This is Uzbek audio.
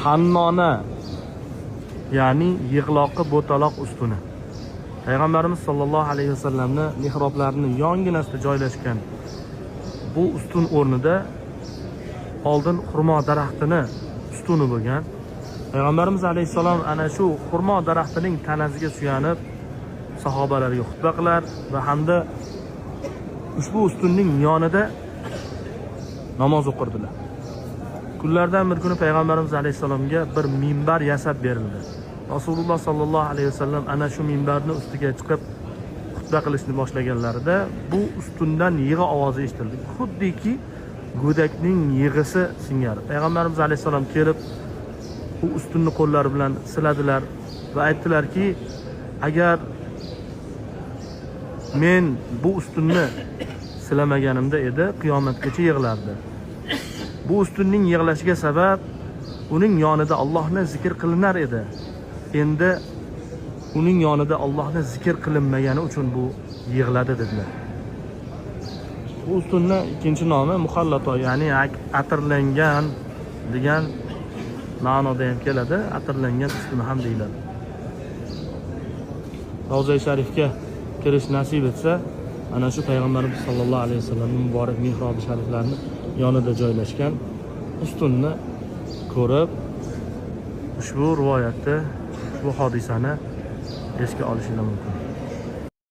Hannona, ya'ni yig'loqi bo'taloq ustuni. Payg'ambarimiz sollallohu alayhi vasallamni mehroblarining yonginasida joylashgan bu ustun o'rnida oldin xurmo daraxtini ustuni bo'lgan. Payg'ambarimiz alayhissalom ana shu xurmo daraxtining tanasiga suyanib sahobalarga xutba qilar va hamda ushbu ustunning yonida namoz o'qirdilar. Kunlardan bir kuni payg'ambarimiz alayhissalomga bir minbar yasab berildi. Rasululloh sollallohu alayhi vasallam ana shu minbarni ustiga chiqib xutba qilishni boshlaganlarida bu ustundan yig'i ovozi eshitildi. Xuddiki go'dakning yig'isi singari. Payg'ambarimiz alayhissalom kelib u ustunni qo'llari bilan siladilar va aytdilarki, agar men bu ustunni silamaganimda edi, qiyomatgacha yig'lardi. Bu ustunning yig'lashiga sabab uning yonida Allohni zikr qilinar edi. Endi uning yonida Allohni zikr qilinmagani uchun bu yig'ladi dedilar. Bu ustunni ikkinchi nomi muhallato, ya'ni atirlangan degan ma'noda ham keladi, atirlangan ustun ham deyiladi. Ravzai sharifga kirish nasib etsa, ana shu payg'ambarimiz sollallohu alayhi vasallamning muborak mehrobi shariflarini yonida joylashgan ustunni ko'rib, ushbu rivoyatni, ushbu hodisani esga olishinglar mumkin.